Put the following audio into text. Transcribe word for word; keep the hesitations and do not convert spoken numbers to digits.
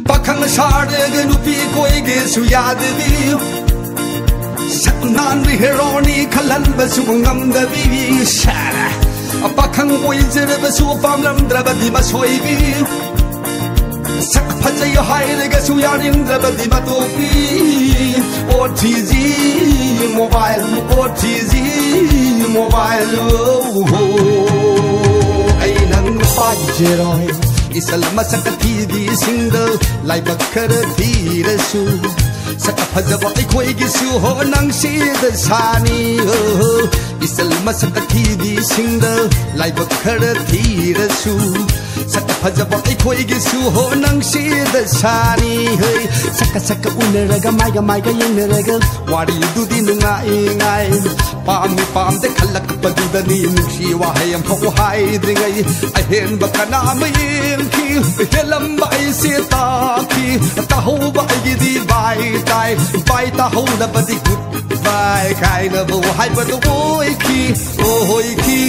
ꯄꯥꯈꯪ ꯁꯥꯔꯒ ꯅꯨꯄꯤ ꯀꯣꯏꯒꯦꯁꯨ ꯌꯥꯗꯕꯤ, ꯁꯛ ꯅꯥꯟꯕ ꯍꯦꯔꯣꯅꯤ ꯈꯜꯍꯟꯕꯁꯨ ꯉꯝꯗꯕꯤ, ꯁꯥꯔ꯫ ꯄꯥꯈꯪ ꯑꯣꯏꯖꯔꯕꯁꯨ ꯄꯥꯝꯂꯝꯗ꯭ꯔꯕꯗꯤ ꯃꯁꯣꯏꯕꯤ, ꯁꯛ ꯐꯖꯩ ꯍꯥꯏꯔꯒꯁꯨ ꯌꯥꯅꯤꯡꯗ꯭ꯔꯕꯗꯤ ꯃꯇꯣꯛꯄꯤ꯫ ꯑꯣ ꯊ꯭ꯔꯤ ꯖꯤ ꯃꯣꯕꯥꯏꯜ, ꯑꯣ ꯊ꯭ꯔꯤ ꯖꯤ ꯃꯣꯕꯥꯏꯜ, ꯑꯣ, ꯑꯩ ꯅꯪ ꯄꯥꯏꯖꯔꯣꯏ꯫ ꯏꯁꯜ ꯃꯁꯛ ꯊꯤꯕꯤꯁꯤꯡꯗ ꯂꯥꯏꯕꯛ ꯈꯔ ꯊꯤꯔꯁꯨ, ꯁꯛ ꯐꯖꯕ ꯑꯩꯈꯣꯏꯒꯤꯁꯨ ꯍꯣ ꯅꯪ ꯁꯤꯗ ꯁꯥꯅꯤ꯫ ꯍꯣ, ꯍꯣ꯫ ꯏꯁꯜ ꯃꯁꯛ ꯊꯤꯕꯤꯁꯤꯡꯗ ꯂꯥꯏꯕꯛ ꯈꯔ ꯊꯤꯔꯁꯨ, ꯁꯛ ꯐꯖꯕ ꯑꯩꯈꯣꯏꯒꯤꯁꯨ ꯍꯣ ꯅꯪ ꯁꯤꯗ ꯁꯥꯅꯤ꯫ ꯍꯣꯏ, ꯁꯛꯀ ꯁꯛꯀ ꯎꯅꯔꯒ, ꯃꯥꯏꯒ ꯃꯥꯏꯒ ꯌꯦꯡꯅꯔꯒ, ꯋꯥꯔꯤꯗꯨꯗꯤ ꯅꯨꯡꯉꯥꯏ ꯉꯥꯏ꯫ ꯄꯥꯝꯃꯤ ꯄꯥꯝꯗꯦ ꯈꯜꯂꯛꯄꯗꯨꯗꯅꯤ, ꯅꯨꯡꯁꯤ ꯋꯥꯍꯩ ꯑꯃꯐꯥꯎ ꯍꯥꯏꯗ꯭ꯔꯤꯉꯩ ꯑꯍꯦꯟꯕ ꯀꯅꯥ ꯑꯃ ꯌꯦꯡꯈꯤ꯫ ꯍꯦꯜꯂꯝꯕ ꯑꯩꯁꯦ ꯇꯥꯈꯤ, ꯇꯥꯍꯧꯕ ꯑꯩꯒꯤꯗꯤ ꯕꯥꯏ ꯇꯥꯏ꯫ ꯕꯥꯏ ꯇꯥꯍꯧꯗꯕꯗꯤ ꯒꯨꯗ ꯕꯥꯏ ꯀꯥꯏꯅꯕ ꯍꯥꯏꯕꯗꯨ ꯑꯣꯏꯈꯤ, ꯑꯣꯏꯈꯤ꯫